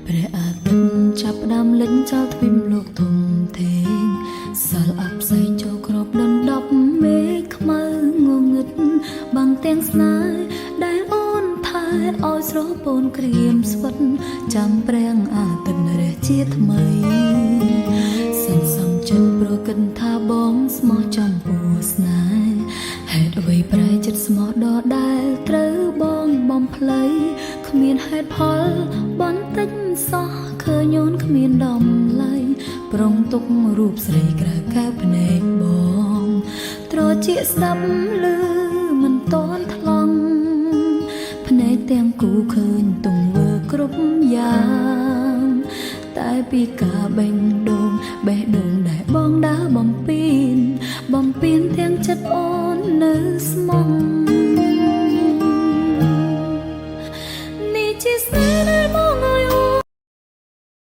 ព្រះអាទិត្យចាប់ផ្ដើមលិចចោលទ្វីបលោកធំធេងសាល់អបផ្សែងចូលគ្របដណ្ដប់មេឃខ្មៅងងឹតបាំងទាំងស្នេហ៍ដែលអូនថែឲ្យស្រពោនក្រៀមស្វិតចាំព្រះអាទិត្យរះជាថ្មីសន្សំចិត្តប្រគិនថាបងស្មោះចំពោះស្នេហ៍ហេតុអ្វីប្រែចិត្តស្មោះដដែលត្រូវបងបំភ្លៃគ្មានហេតុផលបន្តិចសោះឃើញអូនគ្មានតម្លៃប្រុងទុករូបស្រីក្រៅកែវភ្នែកបងត្រចៀកស្ដាប់ឮមិនតន់ថ្លង់ភ្នែកទាំងគូឃើញទង្វើគ្រប់យ៉ាងតែពីការបេះដូងបេះដូងដែលបងដើរបំពេញបំពេញទាំងចិត្តអូននៅស្មង